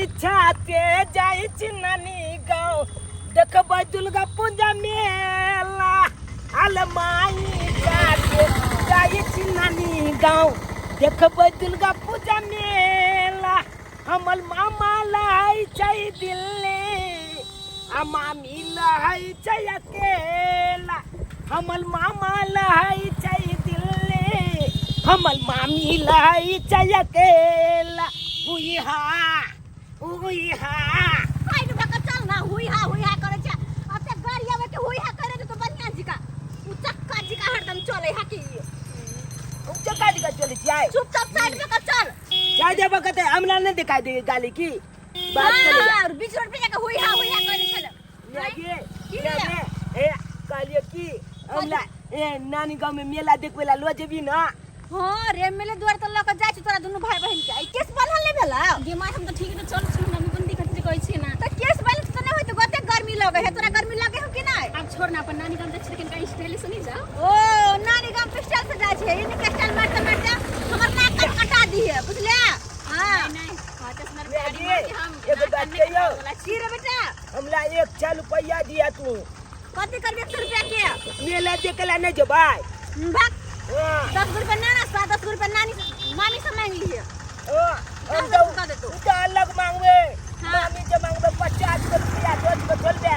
माई छाते जाइ छी नानी गाँव देखबै दुर्गा पूजा मेला आल माई छाते जाइ छी नानी गाँव देखबै दुर्गा पूजा मेला हमर मामा लाई छै दिल्ली आ मामी लहै छै अकेला हमर मामा लहै छै दिल्ली हमर मामी लहै छै अकेला हुई हा हुई हा। साइड भऽ कऽ चल ना, हुई हा हुई हा करै छै। अते गाड़ी आबै के हुई हा करे तो बढ़िया जिका उ चक्का जिका हरदम चले हा की। चक्का जिका चले छियै। चुपचाप साइड भऽ कऽ चल। जाय देबऽ कते हमरा नहि दिखाई दे गाली की बात हाँ, करै। और बीच रोड पे जाके हुई हा हुई हा करे छले। ये की ये रे? ए कहलिए की हमरा ए नानी गांव में मेला देखबै ला लो जेबी ना? हाँ रे, मेले दुआर तो लऽ के जाइ छी तोरा दुनू भाई बहिन के। ई केस बन्हल नहि भेलौ? गे माय, हम तऽ ठीक ने चल छी, मम्मी कोन दिक्कत छै कहै छी ना। तऽ केस बन्हल तऽ नहि होइत, कते गर्मी लगै है तोरा? गर्मी लगै हो कि नहि? आब छोड़ ना, अपन नानी गाम जाइ छी तऽ कनिका स्टाइल से नहीं जाओ। ओ नानी गाम के स्टाइल से जाइ छै, इने के स्टाइल मारते मारते हमर नाक कान कटा दिहे, बुझले? हाँ। नहीं नहीं, हाँ तऽ सुनर ले प्यारी गे, माँ के हम एगो नाक बात कान नहि कहियौ? कटाबै वाला छी। की रे बेटा? हमरा 100 रुपया दिया तू। कथी करबी 100 रुपया के? मेला देखे ला नहीं जेबै। भाग। हाँ। 10 रुपया नाना सा, 10 रुपया नानी से, मामी से मांग लिए। हाँ, हम दस तो रुपया दे तू। उ तो अलग मांगबे। हाँ। मामी से मांगबे 50 रुपया, 10 गो चलबे।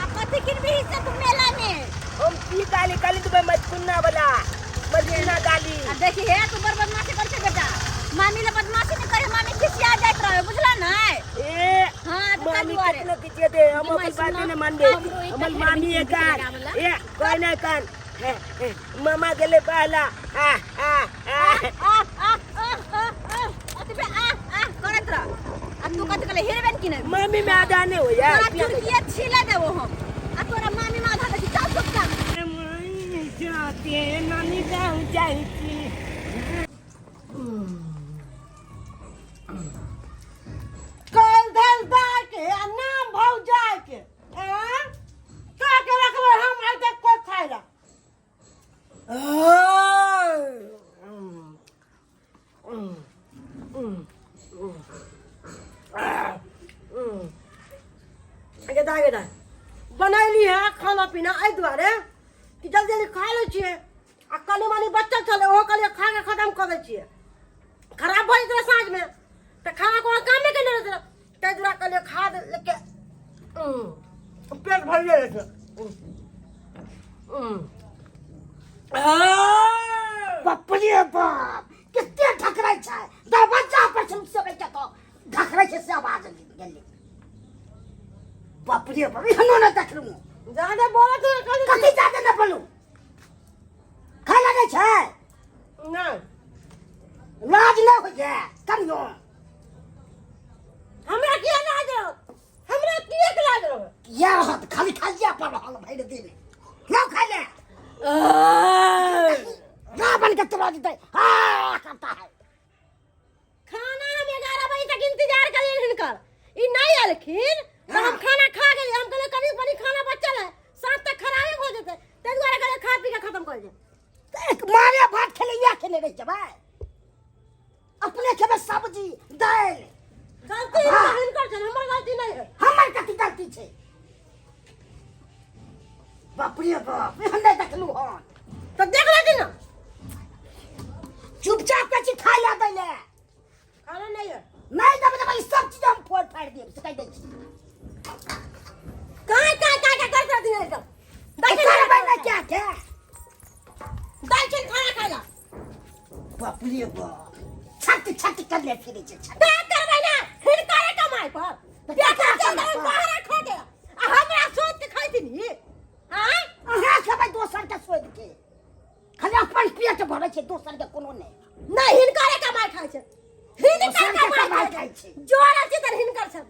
आ कथी किनबी से तू मेला में? हम की गाली काली देबै मजकुन्ना वाला मजकुन्ना गाली। आ देखी हे, तू बड़ बदमाशी कर छे बेटा। मामी ले बदमाशी नहीं करे, मामी खिसिया जाइत रहे, बुझला नहीं? ए हाँ, तो मामी दुआरे। कितना खिसिया दे, हम माई अपन बात सुनो, नहीं मानबे। हमरो एकटा हमर फेर मामी बिनती एक कान लगावला। ए कोई नहीं कान हे, हे, मामा गेले पहला आ आ आ आ आ आ आ आ अतबे आ आ करत रह। आ तू कथी कहले हेरबेन कि नहीं? मामी में आधा नहीं हो यार। तोरा चुरकिया छीला देबो हम आ तोरा मामी में आधा देखी। चल चुपचाप। माई जाते नानी गाँव जाइ छी। कल धल दाय के आ नाम भौजाय के आँ का के रखबै हम आइ तक कोइ खाइ ला। गेदा गेदा बनैली है खाना पीना एहि दुआरे कि जल्दी जल्दी खा लै छियै आ कनि मनि बचल छलै ओहो कहलियै खा के खतम कऽ दै छियै, खराब भऽ जेतै साँझमे तऽ खाना कोनो कामे के नहि रहतै। ताहि दुआरे कहलियै खा दे लेके पेट भरिए जेतै। बाप रे बाप, कते ढकरै छै दरवाजा पर से उठबै छै तऽ ढकरै छै से आवाज गेलै। बाप रे बाप, एहनो नहि देखलहुँ। जादे बोलत है कथी? कथी जादे नहि बोलू? खाय लए नहि छै? नहि। लाज नहि होइए कनियो? हमरा किया लाज रहत? हमरा किया के लाज रहत? किया रहत? खाली खाइए पर रहल भरि दिन। लाउ खाय ले। रावण के तोड़ा देतै हा करता है। खाना हम 11 बजे तक इंतजार करिए हिनकर, ई नहीं अलखिन तऽ हम खाना खा गेलियै। हम कहलियै कनि मनि खाना बचल है, साँझ तक खराबे हो जेतै, ताहि दुआरे कहलियै खा पी के खत्म कर जे। तऽ एक मारे भात खेले इएह खेने रहि जेबै? अपने खेबै सब्जी दालि। गलती हाँ। हिनकर छै, हमर गलती नहीं है। हमर कथी गलती छै? बाप रे बाप, एहन नहि देखलहुँ हन। तऽ देख लेती ना। चुपचाप कहै छी खाय लए दै ले। खाना नहीं है। नहि देबै तऽ ई सब चीज हम फोड़ फाड़ि देब से कहि दै छी। कहाँ कहाँ कहाँ कहाँ करते रहती है एकदम तऽ करबै ने क्या के? दाइ छै खाना खाय ला। बाप रे बाप, छत छत करले फिरै छै छत। का करबै ना हिनकरे कमाइ पर? तऽ बेटा ककरा चल कमाइ पर? बाहर खा के आ हमरा सोच के खाइथिन ही आँय? अहाँ खेबै दोसर के सोचि के, खाली अपन पेट भरै छै, दोसर के कोनो नहि। नहि, हिनकरे कमाइ खाइ छै, हिनकर दोसर के कमाइ कमाइ खाइ खाइ छै। छै। जोड़ल छै तऽ हिनकर छै।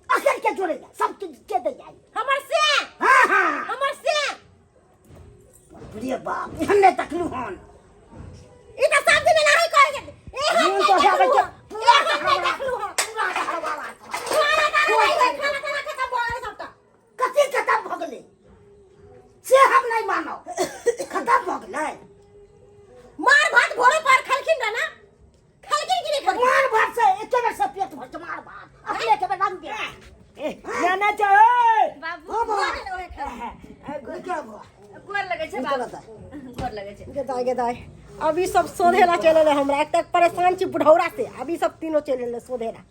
अखन के जोड़ै सब के के दै जाइ? हमर से। हाँ हाँ, हमर से। बाप रे बाप, एहन नहि देखलहुँ हन। ई तऽ सब दिन एनाही कहै छै। एहन मोन नहि तऽ आबै देखलहुँ छै हन। पूरा एहन नहि देखलहुँ हन। पूरा हड़बड़ा। खाना ताना नहि है, खाना ताना खतम भऽ गेलै सबटा। कथी खतम भऽ गेलै से हम नहि मानब। खतम भऽ गेलै? मार भात भोरे पर खलखिन रह ना? खलखिन कि नहि खलखिन? मार भात से एके बेर से पेट भर छै। दाई गे दाई, अब ई सब शोधे ला चलि एलै हमरा। एक तक परेशान छी बुढ़ौरा से, अब ई सब तीनों चलि एलै शोधे ला।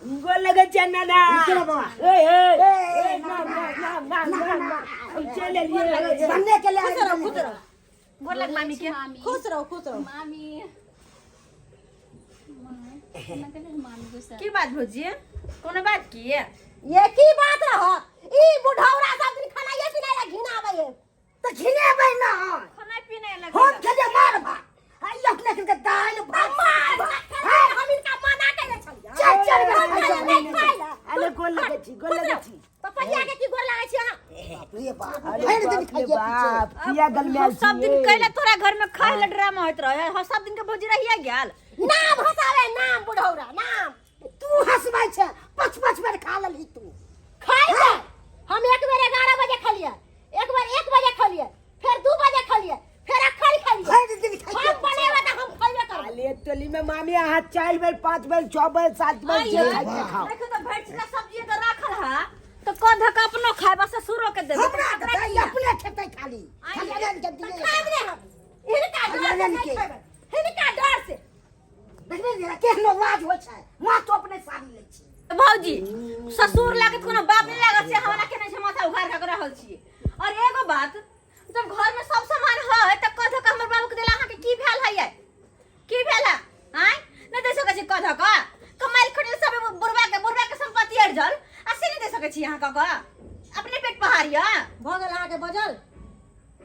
गोर लगै छै नाना। नीक रह बाबा। ए ए ए, ना ना ना ना ना ना, हम चलि एलियै। बनने के लिए खुश रहो, खुश रहो। गोर लग मामी के। मामी। खुश रहो, खुश रहो। मामी, मामी गुस्सा। की बात भौजी? कोनो बात की? ये की बात रह? ई बुढ़ौरा सब दिन खाना पीना ला घिना आबै है। तऽ घिनेबै ना। खाना पीना लग हम खेलियै मार भात आ ई अपने के दालि भात। मार भात खेलियै, हम इनका मना केने छलियै। चारि चारि बेर हम खाइ कहलियै, छलियै। नहि खाइ ला। अरे गोर लगै छी, गोर लगै छी। पपैया के की गोर लागै छी अहाँ? बाप रे बाप, अरे भरि दिन बाप रे खाइए पीछे। बाप, किया गलमायल सब दिन छियै? कैले तोरा घर में खाए ला ड्रामा होइत रहे? हम सब दिन के भौजी रहिया गेल। नाम हंसावे, नाम बुढ़ौरा नाम। तू हंसबै छै, पाँच पाँच बेर खा लेलही तू। खाइ छै। हम एक बेर 11 बजे खलियै, एक बेर 1 बजे खलियै, फेर 2 बजे खलियै, फेर अखन खलियै। भरि दिन खाइए। हम बनेबै तऽ हम खइबे करबै। अरे टोली में मामी अहाँ 4 बेर, 5 बेर, 6 बेर, 7 बेर जे खाइ से खाओ। देखो तऽ भरि छिला सब्जी तऽ राखल है, तऽ कह धक अपनो खाय बस, ससुरो के देबै। हमरा देतै, अपने खेतै खाली। खाली अनैन के दियै। खायब नहि हम। हिनका डर से अनैन नहि के। खैबै। हिनका डर से। देखबै ने केहनो लाज होइ छै, माँ तो अपने साड़ी लै छै। भौजी, ससुर लागत कोनो बाप नहीं लागत छै, हमरा केने छै माथा उघार के रहल छी। और एगो बात, जब घर में सब सामान है त कह धक हमर बाबू के देला अहाँ के की भेल है? ये की भेल है? आय नहीं दे सकै छी कह धक? कमाइल खटेल सब बुढ़वा के संपत्ति अर्जल आ से नहीं दे सकै छी अहाँ कह कऽ? अपने पेट पहाड़िया। भऽ गेल अहाँके बजल,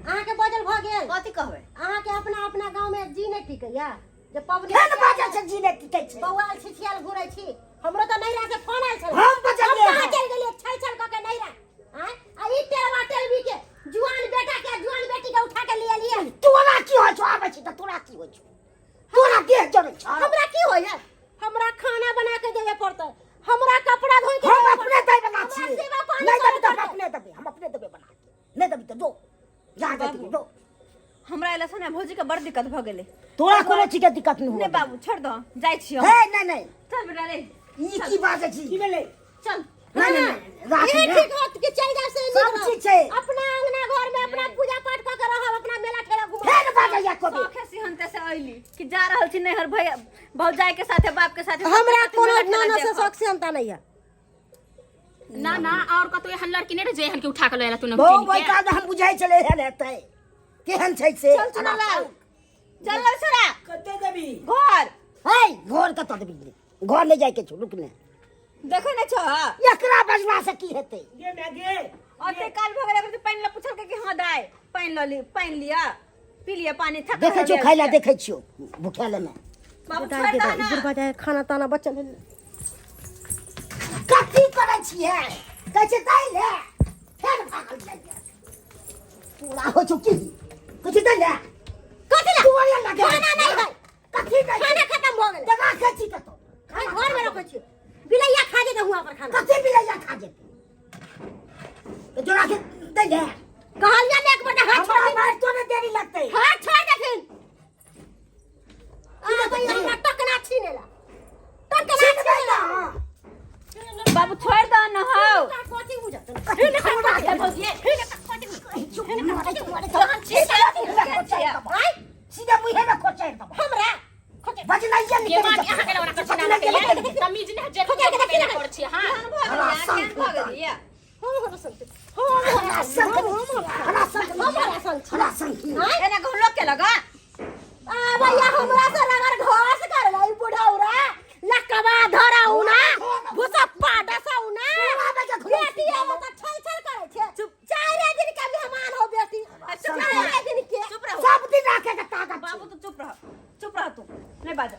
अहाँके बजल भऽ गेल। कथी कहबै? अहाँके अपना अपना गाँव में जी नहि टिकैया जे पबनी केहन बाजै छै, जी नहि टिकै छै। बौआल छिछियाल घुरै छी। हमरो तऽ नैहरा से फोन आयल छलै। हम बजलियै। हम कहाँ चलि गेलियै छल छल कऽ के नैहरा? आँय, आ ई टेलवा टेलवी के जुआन बेटा के, जुआन बेटी के उठा के ले एलियै। तोरा की होइ छौ? आबै छी तऽ तोरा की होइ छौ? तोरा देह जरै छौ? हमरा की होइया? हमरा खाना बना के देबे पड़तै, हमरा कपड़ा धोइ के हम देबे अपने पड़तै, दै बला हमरा छियै। सेवा पानी नहि करे देबी तऽ हम पड़तै। अपने देबै, हम अपने देबै बना के। नहि देबी तऽ जो जा देती जो। हमरा एला से ने भौजी के बड़ दिक्कत भऽ गेलै। तोरा कोनो चीज के दिक्कत नहि नहीं हुआ। बाबू, छोड़ दो, जाइ छी हम। हे, नहि नहि। चल बेटा रे। ई की बाजै छी? की भेलै? चल। नहि नहि नहि, राख ई ने। ठीक होत कि चलि जाउ से नीक सब रहत। ठीक छै। अपना अंगना घर में अपना पूजा पाठ कऽ के रहब, अपना मेला ठेला घुमब। फेर बाजैया कोबी। शौखे सिहनते से अइली कि जा रहल छी नैहर भैया भौजाई के साथे, बाप के साथे। हमरा सबके साथे कोनो मेला ठेला नाना से देखब। शौक सेहनता नहीं है। ना ना, और कतौ एहन लड़की नहीं रहे जे एहन के उठा के लऽ आएला तू। बहु नमकीन ओहि के काल हम बुझाइ छलै एहन हेतै, केहन छै से। चल चुनालाल, चल लल छोरा। कते देबी? घर। है, घर कतऽ देबी? घर नहि जाइके छौ, रुक ने। देखै नै छौ? एकरा बजला से की हेतै? गे माय गे। ओते काल भऽ गेल, एकर पानि लऽ पुछलकै कि हँ दाय, पानि लऽ ली, पानि लिअ, पी लिअ पानि, थक देखै छियौ खाइ लए, देखै छियौ भुखायल मे। बाबू, छोड़ दह ना। बुढ़बा जाए खाना ताना बचल है। कथी करै छियै? कहै छै दै ले, फेर भागल जाइए। तोरा होइ छौ की? कहै छै दै ले। कथी ला? तोरे लगे। खाना नहीं है। कथी नहि? खाना खत्म भऽ गेलै। तऽ राखै छी कतौ? हम घर में रखै छी, बिलैया खा जेतै हुआं पर खाना। कथी बिलैया खा जेतै? तऽ तोरा के दै ले। कहलियै ने एक बेर हाथ छोड़ हमरा दे। मारि तोरे देरी लगतै। हाथ छोड़ देथिन। आ भैया, हमरा टकना छीनेला, टकना छीनबै छीनेला। ना। बाबू, छोड़ दह न हौ। कथी बुझत? ए भौजी, तहन छियै। सीधे मुँहे में खोचैड़ देबौ। हमरा बजनाइये ये निकलि मामी, जेतै। अहाँ के ओना कर छी ना, तमीज नहीं जे कर छी। हां। केहन भऽ गेलियै? हमरा संग, हमरा संग, हमरा संग छी। हमरा संग। एना कहूँ लोक के लगा? आ भैया, हमरा से रगड़ घास कर लै बुढ़ौरा, लकवा धराउ ना, भुसप्पा डसाउ ना। बेटी आबै तऽ छल छल करै छै। चुप, चारे दिन के मेहमान हो बेटी, चुप चारे दिन के। चुप रहो। सब दिन राखे के ताकत बाबू, छै। तू चुप रह, चुप रह, तू नहीं बाज।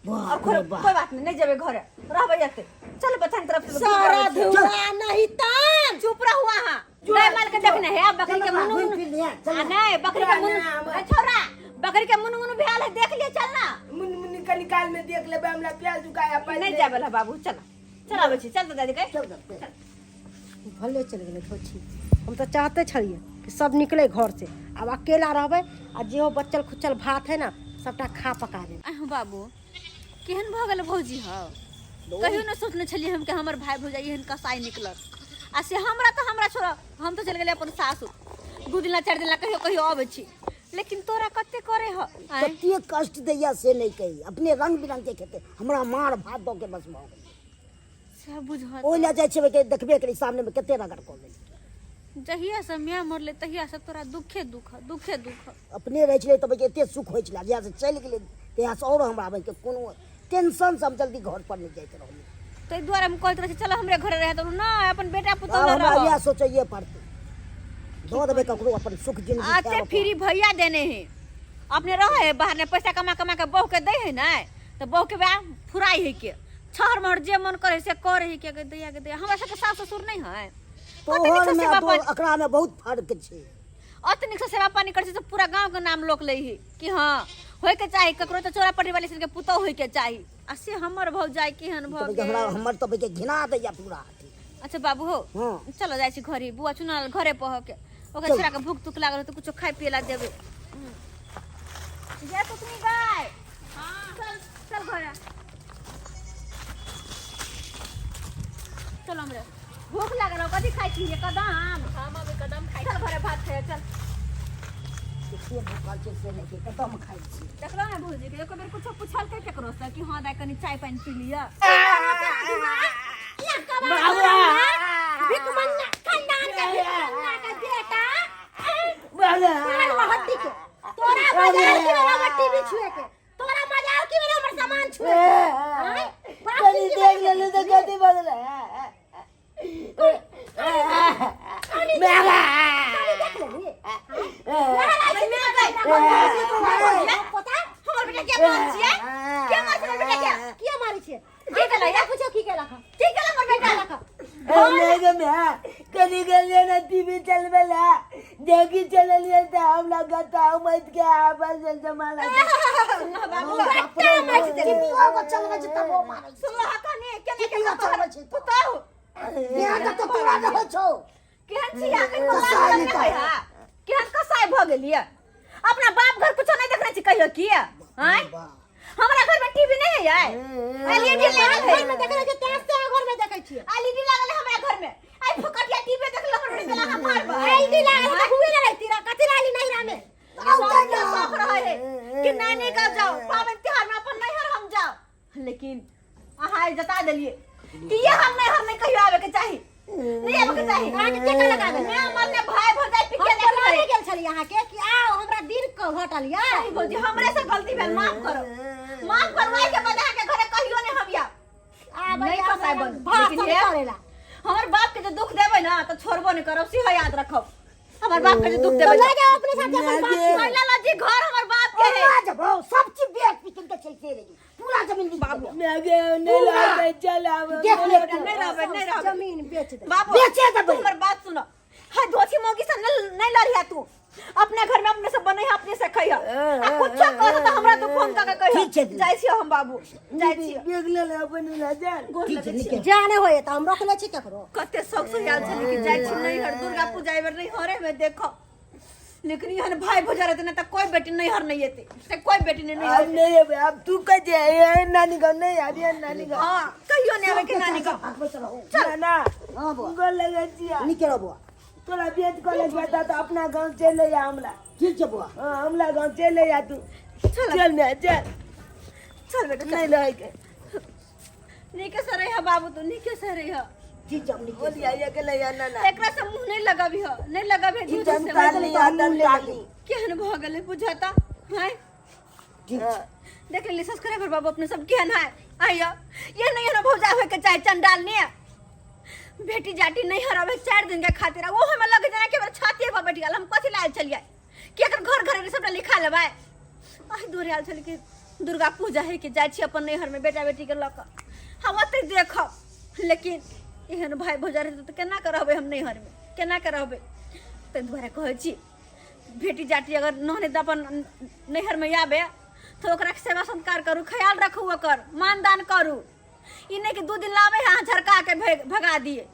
बाप और रे कोई बाप। कोई बात नहीं, नहीं जेबे घरे, रहबे एते। चल बच्चा तरफ से। सारा धुआ नहीं तान। चुप रहू अहाँ। नहीं माल के देखने है बकरी के चल बा, मुनु। घूम फिर लिहे, चल आ बा। नहीं, बकरी के मुनु। ना, ए छोरा, बकरी के मुनु मुनु भेल है, देख लिए, चल ना। मुन मुन के निकाल में देख लेबै, हमरा प्याज दुकाया। नहीं जाबे ला बाबू, चल चल, आबै छी, चल तो दादी के। चल चल। भले चलि गेलै धोछी। हम तऽ चाहते छलियै कि सब निकले घर से, आब अकेला रहबै आ जेहो बचल खुचल भात है ना, सबटा खा पका देबै। अहँ बाबू, केहन भऽ गेल भौजी हौ? कहियो ने सोचने छलियै हम कि हमर भाय भौजाई एहन कसाई निकलत। आ से हमरा तऽ हमरा छोड़, हम तऽ चलि गेलियै अपन सासुर, 2 दिन ला, 4 दिन ला कहियो कहियो अबै छी। लेकिन तोरा कते करे ह आँय? कते कष्ट दैया से नहि कही अपने रंग बिरंग के खेते हमरा मार भात दऽ के बस भऽ गेलै से बुझत ओहि लए जाइ छियै के देखबे करी सामने मे कते रगड़ कऽ गेलै जहिया से माय मरले तहिया से तोरा दुखे दुख दुखे दुख अपने रहै छलै तब एते सुख होइ छलै जहिया से चलि गेलै तहिया से आओर हमरा बहिनके कोनो टेंशन से हम जल्दी घर पर नहि जाइत रहलियै ताहि दुआरे हम कहैत रहै छी चलो हमरे घरे रहे तऽ नहि अपन बेटा पुतोह आब लग हमरा रह इएह सोचैए पड़तै दऽ देबै ककरो अपन सुख जिंदगी आते खायब फ्री भैया देने है अपने रहे है बाहर में पैसा कमा कमा के बहू के दै है ना तो बहू के बा फुराई है के छहर महर जे मन करे से करे है के दैया के दैया हमरा सबके सास ससुर नहीं है तोहर में आ तोहर एकरा में बहुत फर्क छै अत नीक से सेवा पानी करै छै तऽ पूरा गांव के नाम लोक लै है कि हाँ होय के चाही ककरो तऽ चोरा पटी वाली के पुतोह होय के चाही आ से हमर भौजाई केहन भऽ तऽ हमरा गेल हमर तऽ के घिना दैया पूरा अथी अच्छा बाबू हो हाँ चलो जाइ छी घरे बुआ चुना घरे पह के ओकरा चल। छोरा के भूख तुख लागल तऽ कुछो खाय पिए ला देबै जय कुतनी गाय चल चल घरे चल हमरे भूख लागल हो कथी खाइ छी कदम हाँ मम्मी कदम खाइ चल घरे भात खाइ चल कते भूखल छै से नहि छै कतऽ खाइ छी देखलो ने भौजी के एको बेर कुछो पूछलकै केकरो से कि हाँ दाइ कनी चाय पानि पी लिअ तोरा बाजार की बेला हमर टीवी छुए के तोरा बाजार की बेला हमर सामान छुए के आँय? बाप कनी की देख लेलू तऽ कथी बदल हमर बेटा के मार छियै के मार हमर बेटा के किया मारै छियै की केला या पूछो की केलक की केला हमर बेटा कनी गेलियै ने टीवी चलबै लए देखी चललियै तऽ हमरा गता उमैत के आबल से जमाना टीवी ओगो चलबै छै तब ओ मारै छै सुनलो हा कनी केना टीवी चलबै छै तब। पुतहु बियाह तऽ तोरा रहै छौ केहन छी अहाँ कसाई नहि निकाल। केहन कसाई भऽ गेलियै अपना बाप घर कुछो नहीं देखने छी कहियो की आँय हमरा घर में टीवी नहीं है यार एलईडी लागल है घर में देखै छियै तें से घर में देखै छियै एलईडी लागल है हमरा घर में आई फुकटिया टीवी देखल हमर बेटा गेला हम मारब एलईडी लागल तऽ हुए ना रहती रा कथी लाली नहीं रामे सबके शौक रहे है कि नानी गाँव जाओ पावन त्योहार में अपन नैहर हम जाओ लेकिन अहाँ आई जता देलिए कि ये हम नैहर नहीं कहियो आवे के चाही नहीं आवे के चाही अहाँके के कहलक आबै? मैं मरने भाई भौजाई हम पिके बोलाने देखले गेल छलियै अहाँके कि आओ हमरा दिन क घटल या सही भौजी हमरे से गलती भेल माफ करो माफ करवाए के बाद अहाँके घरे कहियो नहीं हम आब आबै नहीं फसाय बन भाषण लेकिन हे, करेला हमर बाप के जे दुख देबै ना तो छोड़बो नहीं करब सेहो याद रखब हमर बाप के जे दुख देबै तो लऽ जाओ अपने साथे अपन बाप के। महिला लाजी घर हमर बाप के है ना जब सब चीज बेच पीट के चलते रही पूरा जमीन बेच बाबू मैं नहीं रहबै चल आब देख ले तू नहीं रहबै नहीं रहबै जमीन बेच दे बाबू बेचे देबै। तू हमर बात सुनो हाय दोछी मौगी से नहीं नहीं लड़िया तू अपने घर में अपने से बनै है अपने से खैह आ कुछो कर तो हमरा तू फोन कर के कहियो ठीक छै दीदी। जाइ छियो हम बाबू जाइ छियो देख ले अपन जा गोर ठीक छै लगै छियो निकल जाने होए तऽ हम रखले छी केकरो कते शौक से आयल छलै कि जाइ छी नैहर दुर्गा पूजा एहि बेर नैहरे में देखो लेकिन एहन भाई भौजा रहते ना तऽ कोई बेटी नैहर नहीं एते से कोई बेटी नहीं नैहर अब नहीं अब अब तू कह दे नानी गाँव नहीं अभी नानी गाँव हाँ कहियो नहीं आवे के नानी गाँव भागबै चलो ना ना हाँ बुआ गोर लगे छिया निकल बुआ तोरा बेच कॉलेज बता तो अपना गाँव चले जा हमरा ठीक छै बुआ हाँ हमरा गाँव चले जा तू चल ना चल चल बेटा नहीं रह के नीके से रहिह बाबू तू नीके से रहिह ठीक छै हम निकल बोलिया ये के ले जा ना ना एकरा से मुंह नहीं लगाबी हो नहीं लगाबी दूध तन से ताली तन ताली केहन भऽ गेलै बुझाता हैं ठीक छै देख लेली सब्सक्राइबर बाबू अपने सब केहन है आइयो ये नहीं है भौजा होय के चाहे चंडाल ने बेटी जाटी नहीं हरावे चार दिन के खातिर आ वो हमें लगे जना के हमरा छाती पर बैठ गेल हम कथी लायल चलिए कि एकर घर घर सबटा लिखा लेबै आइ दूर आयल छल कि दुर्गा पूजा है कि जाइ छी अपन नैहर में बेटा बेटी के लऽ कऽ हम ओतै देखब लेकिन एहन भाई भौजा रहतै तऽ केना के रहबै हम नैहर में केना के रहबै ताहि दुआरे कहै छी बेटी जाटी अगर नहने तऽ अपन नैहर में आबे तऽ ओकरा सेवा सत्कार करू ख्याल रखू ओकर मानदान करू ई नहि कि दू दिन लाबै है अहाँ झरका के भगा दिए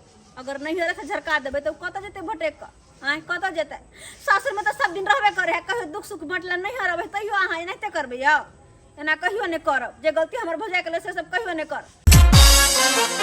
अगर नैहर से झरका देबै तऽ ओ कतऽ जेतै भटकि कऽ आँय कतऽ जेतै सासुरमे तऽ सब दिन रहबे करै है कहियो दुख सुख बाँटला नैहर अबै तैयो अहाँ एनाहिते करबै यौ एना कहियो नहि करब जे गलती हमर भौजाइके लेल से सब कहियो नहि करब।